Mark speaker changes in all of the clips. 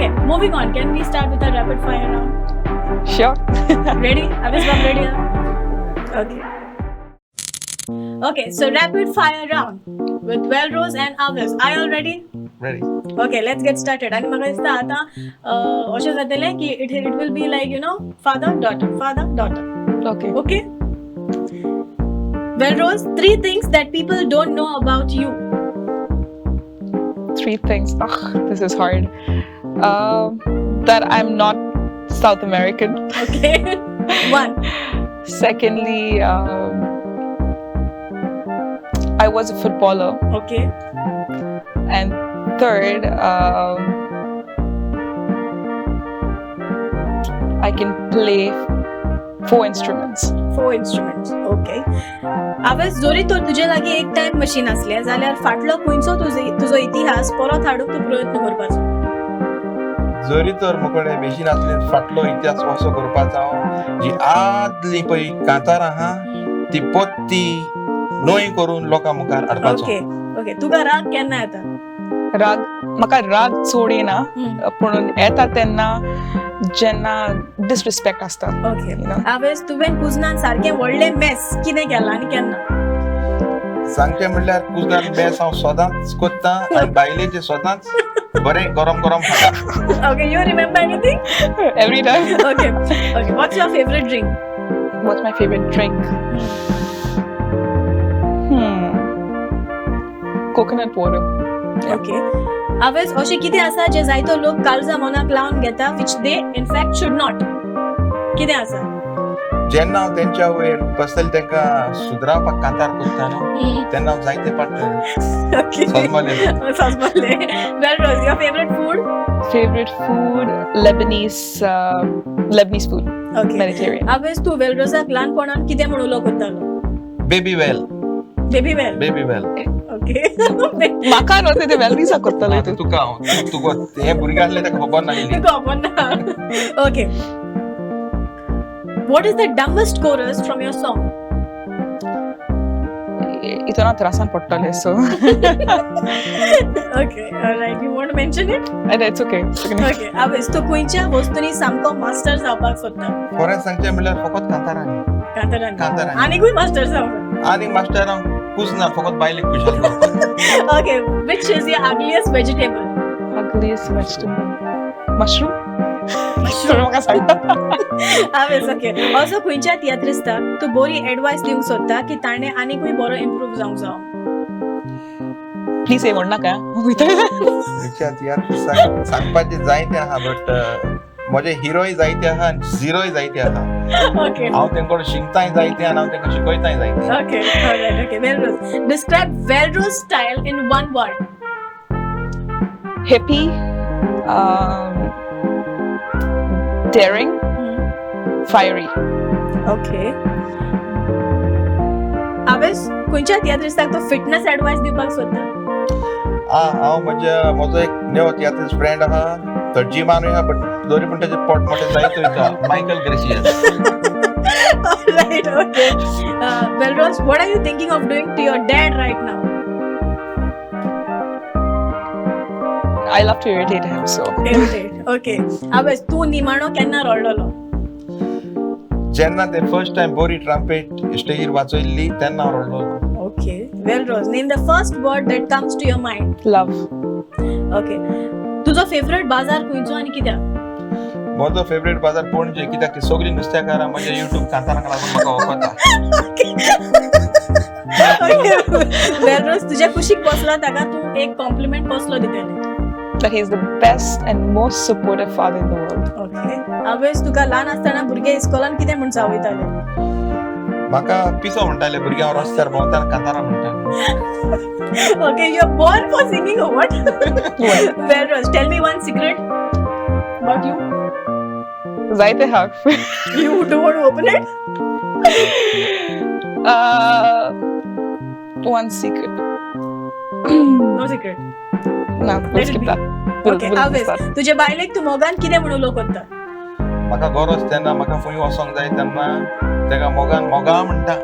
Speaker 1: Okay, moving on. Can we start with a rapid fire round?
Speaker 2: Sure.
Speaker 1: Ready? Aves Bab ready? Okay. Okay, so rapid fire round with Velrose and Aves. Are you all ready?
Speaker 3: Ready.
Speaker 1: Okay, let's get started. आणि म्हाका दिसता आतां अशें जातलें की it will be like father daughter, father daughter.
Speaker 2: Okay.
Speaker 1: Okay. Velrose, three things that people don't know about you.
Speaker 2: Three things. Ugh, this is hard. That I'm not South American.
Speaker 1: Okay. One.
Speaker 2: Secondly, I was a footballer.
Speaker 1: Okay.
Speaker 2: And third, I can play 4 instruments.
Speaker 1: 4 instruments. Okay. Aves, जोरी तर तुजे लागीं एक time machine आसलें जाल्यार फाटलो खंयचो तुजो इतिहास परत हाडूंक तूं प्रयत्न करपाचो?
Speaker 3: जरी तर म्हजे मशीन आसलें फाटलो इतिहास असो करपाचो हांव जी आदली पळय कांतारां आहा ती पोत्ती न्हय करून लोकां मुखार हाडपाचो.
Speaker 1: ओके ओके, तुका राग केन्ना येता?
Speaker 2: राग म्हाका राग चड येना, पूण येता तेन्ना जेन्ना डिसरिस्पेक्ट आसता.
Speaker 1: ओके. आवेस, तुवें कुजनान सारकें व्हडलें मेस कितें केलां आनी केन्ना?
Speaker 3: सांगचें म्हणल्यार कुजनान मेस हांव सदांच करता आनी बायलेचें सदांच बरें गरम गरम खाता.
Speaker 1: Okay, you remember anything?
Speaker 2: Every time.
Speaker 1: Okay okay, what's your favourite drink?
Speaker 2: What's my favourite drink? Coconut water.
Speaker 1: Okay. Aves, अशें कितें आसा जें जायतो लोक काळजा मनाक लावन घेता which they in fact should not? कितें आसा?
Speaker 3: जेन्ना हांव तेंच्या वयर कसले तांकां सुदरावपाक कांतार करता न्हू तेन्ना हांव जायते पाट सजमले.
Speaker 1: सजमले. Velrose, your favourite food?
Speaker 2: Favourite food Lebanese food.
Speaker 1: Okay.
Speaker 2: Mediterranean.
Speaker 1: Aves, तूं वेलरोजाक ल्हानपणान कितें म्हूण उलो करतालो?
Speaker 3: Baby well.
Speaker 1: Baby well.
Speaker 3: Baby well.
Speaker 1: Okay.
Speaker 2: म्हाका न्हू ते वेलरीजा करताले.
Speaker 3: तुका तुका हे भुरगे आसले ताका खबर नाशिल्ली.
Speaker 1: खबर ना. Okay. What is the dumbest chorus from your song?
Speaker 2: इतून हांव त्रासान पडटलें so.
Speaker 1: Okay, alright. You want to mention it?
Speaker 2: It's okay.
Speaker 1: Okay. Aves, तूं खंयच्या वस्तूंनी सामको मास्टर जावपाक सोदता?
Speaker 3: खरें सांगचें म्हणल्यार फकत कांतारांनी.
Speaker 1: कांतारांनी.
Speaker 3: कांतारांनी.
Speaker 1: आनीकूय मास्टर जावपाक?
Speaker 3: आनी मास्टर हांव कुजना, फकत बायलेक खुशाल करपाक.
Speaker 1: Okay, which is your ugliest vegetable?
Speaker 2: Ugliest vegetable? Mushroom? Mushroom म्हाका सांगता.
Speaker 1: Aves, okay. असो खंयच्या तियात्रिस्ताक तूं बरी एडवायस दिवंक सोदता की ताणें आनीकूय बरो इम्प्रूव जावंक जावो?
Speaker 2: प्लीज हे म्हणनाका.
Speaker 3: खंयच्या तियात्रिस्ताक सांगपाचें जायतें आहा, बट म्हजे हिरोय जायते आहा आनी झिरोय जायते आहा.
Speaker 1: ओके.
Speaker 3: हांव तेंकडे शिकताय जायते आनी हांव तेंकां शिकयताय जायते.
Speaker 1: Okay, alright, okay. Velrose, describe Velrose style in one word.
Speaker 2: Happy, daring, fiery.
Speaker 1: Okay. Aves, खंयच्या तियात्रिस्ताक तूं फिटनेस एडवायस दिवपाक सोदता?
Speaker 3: हांव म्हजो एक नवो तियात्रिस्ट फ्रेंड आहा, तो जिमानूय आहा, बट दोरी पूण तेजें पोट मोटें जायत वयता, Michael Gracias.
Speaker 1: Alright, okay. Velrose, what are you thinking of doing to your dad right now?
Speaker 2: I love to irritate him, so.
Speaker 1: Irritate. Okay. Aves, तूं निमाणो केन्ना रडलोलो?
Speaker 3: जेन्ना ते फर्स्ट टायम बोरी ट्रम्पेट स्टेजीर वाजयल्ली तेन्ना हांव रडलोलो.
Speaker 1: Okay. Velrose, name the first word that comes to your mind.
Speaker 2: Love.
Speaker 1: Okay. तुजो फेवरेट बाजार खंयचो आनी कित्याक?
Speaker 3: म्हजो फेवरेट बाजार पणजे, कित्याक ती सगळीं नुस्तेकारां म्हज्या युट्यूब कांतारांक लागून म्हाका वळखता.
Speaker 1: वेलरोज, तुज्या कुशीक बसला ताका तूं एक कॉम्प्लिमेंट कसलो दितलें?
Speaker 2: That he is the best and most supportive father in the world.
Speaker 1: Okay. Aves, तुका ल्हान आसतना भुरगे इस्कॉलान कितें म्हूण चावयताले?
Speaker 3: म्हाका पिसो म्हणटाले भुरगे, हांव रस्त्यार भोंवताना कांतारां म्हणटाले.
Speaker 1: Okay, you are born for singing or what? Velrose, tell me one secret about you.
Speaker 2: जायते हा.
Speaker 1: You don't want to open it?
Speaker 2: One secret.
Speaker 1: No secret.
Speaker 2: ना, we'll skip that.
Speaker 1: Okay, Aves, तुझे बायलेक तूं मोगान कितें म्हूण उलो करता?
Speaker 3: म्हाका गरज तेन्ना म्हाका खंय वचोंक जाय तेन्ना तेका मोगान मोगा म्हणटा,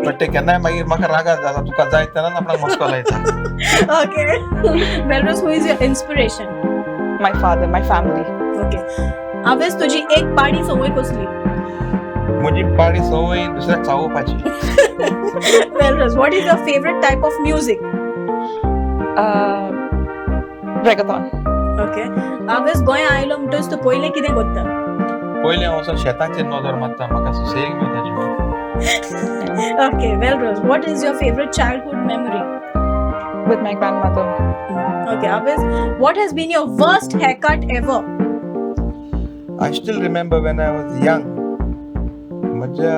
Speaker 3: बट ते केन्नाय मागीर म्हाका रागार जाता, तुका जाय तेन्नाच आपणाक मस्को लायता.
Speaker 1: Okay. Velrose, who is your inspiration?
Speaker 2: my father, my family.
Speaker 1: Okay. आवेस, तुजी एक पाडी संवय कसली?
Speaker 3: म्हजी पाडी संवय दुसऱ्याक चावोवपाची.
Speaker 1: Well, Rose, what is your favorite type of music?
Speaker 2: Reggaeton.
Speaker 1: Okay. आवेस, गोंया आयलो म्हणटच तूं पयलें कितें करता?
Speaker 3: पयलें हांव वचोन शेताचेर नदर मारता, म्हाका सुसेग मेळटा जिवाक.
Speaker 1: Okay. Well, Rose, what is your favorite childhood memory?
Speaker 2: With my grandmother.
Speaker 1: Okay. Aves, what has been your worst haircut ever?
Speaker 3: I still remember when I was young, म्हज्या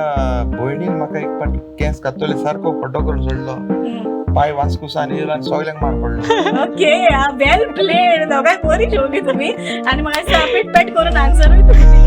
Speaker 3: भयणीन म्हाका एक पाट केंस कातले, सारको फटो करून सोडलो, पांय वास्कुसान येयलो आनी सगल्यांक मार पडलो.
Speaker 1: ओके, वेल प्लेड. दोगांय बरी जेवली तुमी आनी म्हाका दिसता पेट करून आन्सरूय तुमी.